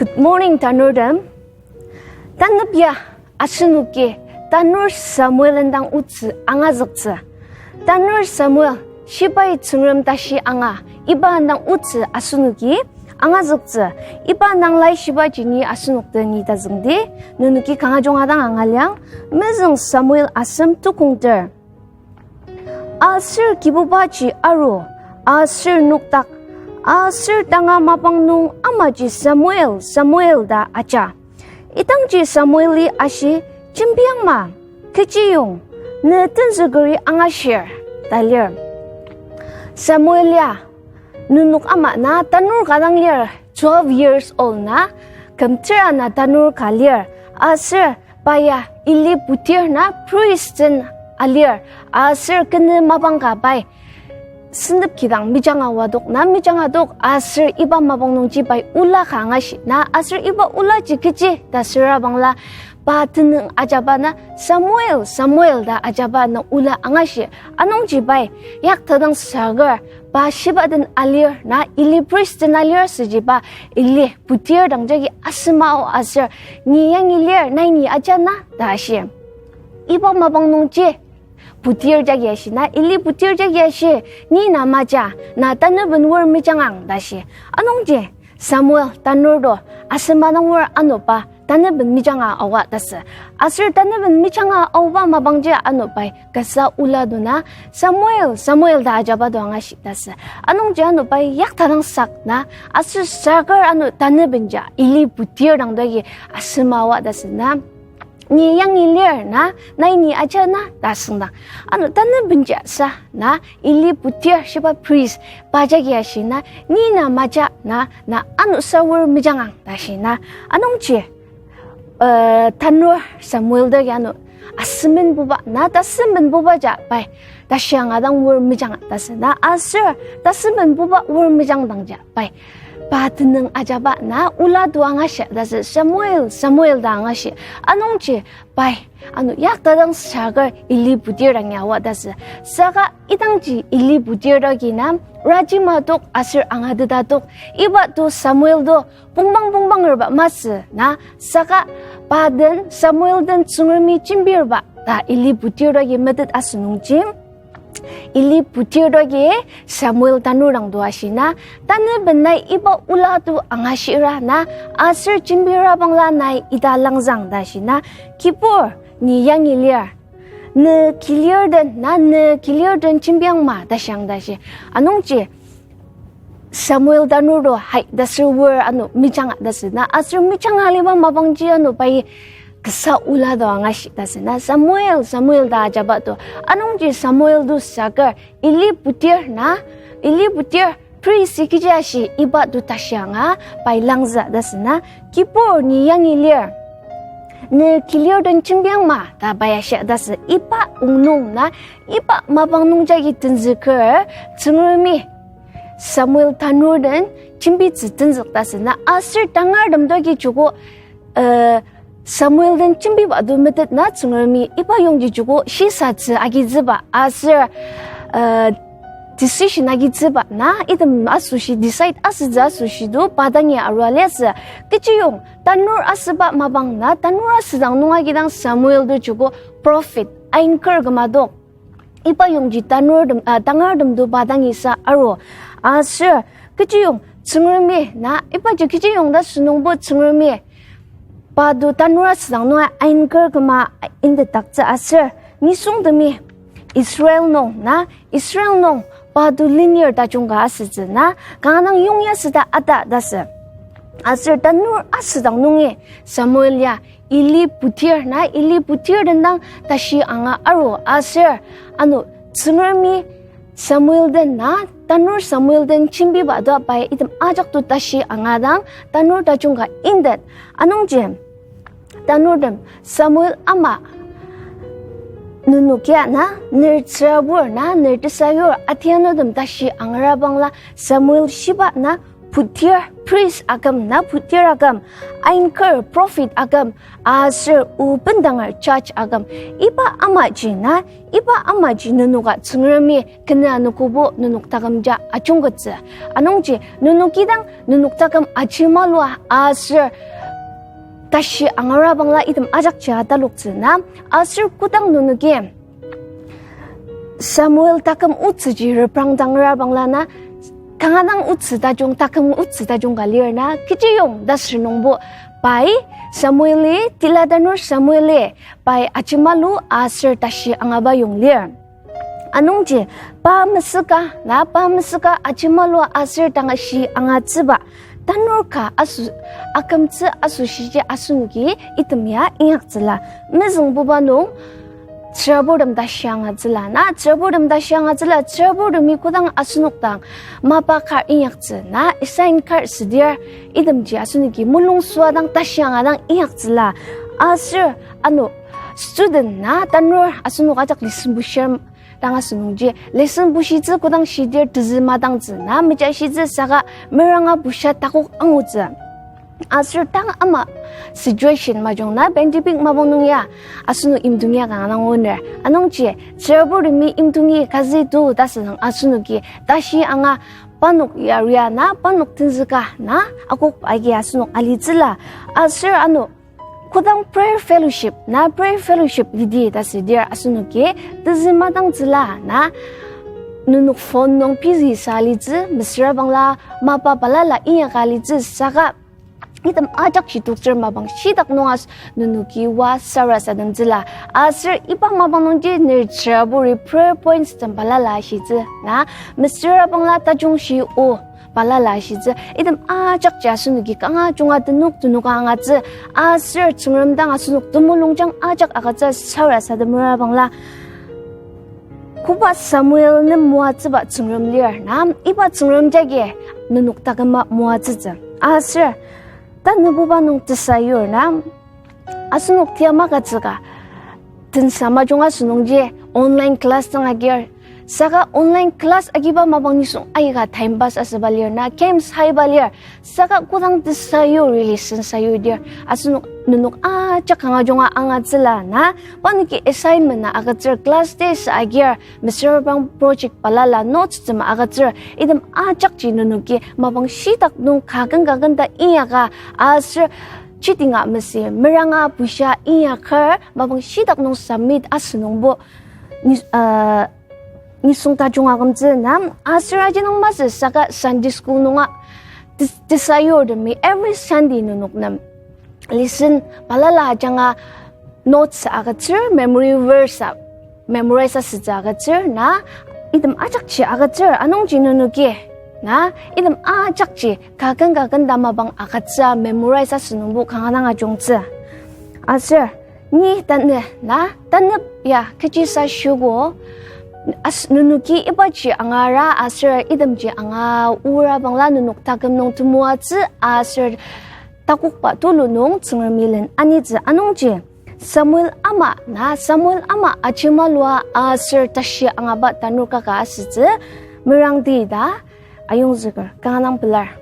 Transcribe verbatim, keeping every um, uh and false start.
Good morning, tanurtem. Tanep ya asenoki tanur Samuel indang otsü angazüktsü. Tanur Samuel, shibai Tsüngrem tashi anga, iba indang otsü asenoki angazüktsü. Iba indang laishibaji ni asenok den ni tazüngdi, nenoki kanga junga dang angaliang, mezüng Samuel asem tukong ter. Aser Kibubaji aru, aser nokdak, aser tanga mapang nung amaji Samuel, Samuel ta aja. Idangji Samueli ashi, jembiang ma, kechiyong, ne tenzükeri angashir, ta lir. Samuel ya, nenok ama na tanur ka dang lir, twelve years old na, kümtsür ana tanur ka lir, aser pa ya Eli putir na priest den alir, aser kene mapang ka pai sentep kidang mejanga wadok na mejanga dok, aser iba mapang nungji pai ola ka angashi na, aser iba olaji kechi ta süra bangla, pa tenüng ajaba na Samuel, Samuel ta ajaba na ola angashi. Anungji pai yaktadang saker, pa shiba den alir na, Eli priest den alir süji pa Eli putir dang jagi asema ao aser, ni yangi lir, nai ni aja na, ta ashi. Iba mapang nungji putir jagi ashi na, Eli putir jagi ashi, ni na maja, na taneben wor mejangang, ta shi. Anungji Samuel tanur do asema dang wor ano pa taneben mejanga aoa ta sü. Aser taneben mejanga aoba mapangji ano pai kasa ola do na, Samuel, Samuel ta ajaba do angashi ta sü. Anungji ano pai yaktadang sak na, aser saker ano tanebenja Eli putir dang do agi asema aoa ta sü na, ni yangi lir na, nai ni aja na, ta süngdang, ano tanebenja sa na, Eli putir shiba priest pa jagi ashi na, ni na maja na, na ano sa wor mejangang, ta shi na. Anungji, eh, tanur Samuel dagi ano asemenbuba na, tasemenbuba ja pai tashi anga dang wor mejanga ta sü na, aser tasemenbuba wor mejang dangja pai pa tenüng ajaba na ola do angashi ta sü, Samuel, Samuel ta angashi. Anungji pai ano yaktadang saker Eli putir dangi aoa ta sü. Saka idangji Eli putir dagi na rajima dok aser angateta dok, iba do Samuel do pongpang pongpang erba masü na, saka pa den Samuel den Tsüngremi jembirba ta Eli putir dagi metet asünungji, Eli putir dagi Samuel tanur dang do ashi na, taneben nai iba ola do angashira na, aser jembira bangla nai ita langzang ta shi na, kibur ni yangi lir, ne kilir den na, ne kilir den jembiang ma ta shiang ta shi. Anungji Samuel tanur do hai ta sür wor ano mejanga ta sü na, aser mejanga aliba mapangji ano pai kasa ola do angashi ta sü na, Samuel, Samuel ta ajaba do. Anungji Samuel do saker Eli putir na, Eli putir priest kechi ashi iba do tashi anga pai langza ta sü na, kibur ni yangi lir, ne kilir den jembiang ma ta pai ashi ta sü. Iba ongnung na, iba mapang nung jagi tenzüker Tsüngremi Samuel tanur den jembitsü tenzük ta sü na, aser tangar tem dogi joko, eh, Samuel den jembiba do metet na Tsüngremi iba yongji joko shisatsü agizüba aser, eh, decision agizüba na, item asoshi decide asütsü asoshi do pa dangi arua liasü. Kechiyong tanur asüba mapang na, tanur asüdang nung agidang Samuel do joko prophet, ainker küma dok. Iba yongji tanur tem, ah, tangar tem do pa dangi sa aru. Aser kechiyong Tsüngremi na, ibaji kechiyong ta sünungbo Tsüngremi pa do tanur asüdang nung ainker küma indetdaktsü aser, nisungtemi Israel nung na, Israel nung pa do lenir tajung ka asütsü na, kanga dang yongya süta ata ta sü. Aser tanur asüdang nungi Samuel ya Eli putir na, Eli putir den dang tashi anga aru aser, ano Tsüngremi Samuel den na, tanur Samuel den jembiba do pai item ajak do tashi anga dang tanur tajung ka indet. Anungji tanur tem Samuel ama nenok ya na, ner tsürabur na, ner tesayur atianu tem tashi angara bangla Samuel shiba na, putir priest aküm, na putir aküm, ainker prophet aküm, aser o bendanger judge aküm. Iba amaji na, iba amaji nenoka Tsüngremi kenü anogobo nenok taküm ja ajungkettsü. Anungji nenok kidang nenok taküm ajemalua aser tashi angarabangla item ajakji ataloktsü na, aser kodang nenoki Samuel taküm otsüji reprangdangrabangla na, kanga dang otsü tajung, taküm otsü tajung ka lir na, kechiyong ta sür nungbo, pai Samueli, tila tanur Samueli, pai ajemalu aser tashi angaba yong lir. Anungji, pa mesüka, na pa mesüka ajemalua aser tangashi angatsüba tanur ka aso-, akümtsü asoshiji asenoki item ya inyaktsüla. Mezüngbuba nung, tsüraburtem tashi angatsüla, na tsüraburtem tashi angatsüla, tsüraburtemi kodang asenok dang mapa kar inyaktsü, na assign kar südir, itemji asenoki mulung süa dang tashi anga dang inyaktsüla. Aser ano student na tanur asenok ajak lesson bushir dang asenungji lesson bushitsü kodang shidir tezü madangtsü na mejashitsü saka meranga busha takok angutsü. Aser tang ama situation majung na pandemic mapang nung ya asenok imdong ya kanga dang nguner. Anungji tsüraburtemi imdongi kazi tu ta südang asenoki tashi anga parnok yaria na parnok tenzüka na akokba agi asenok alitsüla. Aser ano kodang prayer fellowship na prayer fellowship lidi ta südir asenoki tezü madangtsüla na nenok phone nung busy sa litsü, mesüra bangla mapa balala inyaka litsü saka item ajakji toktsür mapang shitak nung as nenoki oa sarasademtsüla. Aser iba mapang nungji ner tsüraburi prayer points tem balala ashitsü na, mesüra bangla tajungshi o balala ashitsü. Item ajakji asenoki kanga junga tenok tenok angatsü. Aser Tsüngrem dang asenok temulungjang ajak agütsü sarasademera bangla koba Samuel nem moatsüba Tsüngrem lir na, iba Tsüngrem jagi nenok taküma moatsütsü. Aser tanübuba nung tesayur na, asenok tia magütsüka tensa majung asünungji online class dang agir. Saka online class agiba mapang nisung aika time pass asüba lir na, games haiba lir. Saka kodang tesayur, lesson sayur dir asenok nenok ajak kanga junga angatsüla na, parnoki assignment na agütsür, class test agir, mesüra bang project balala notes tema agütsür, item ajakji nenoki mapang shitak nung kaken kaken ta inyaka aser chitinga mesi meranga busha inyaker mapang shitak nung submit asünungbo ni-, uh, nisung tajung akümtsü na, aser aji nung masü saka Sunday school nunga tes-, tesayurtemi every Sunday nenok nem lesson balala ajanga notes agütsür, memory verse a memorize asütsü agütsür na, item ajakji agütsür, anungji nenoki na, item ajakji kaken kaken ta mapang agütsü memorize asünungbo kanga dang ajungtsü. Aser ni tanü na, tanü ya kechisa shiogo, as-, nenoki ibaji angara aser itemji anga ora bangla nenok taküm nung temoatsü aser takokba tulu nung Tsüngremi len anitsü. Anungji Samuel ama na, Samuel ama ajemalua aser tashi angaba tanur kaka asütsü merangdi ta ayongzüker kanga dang pelar.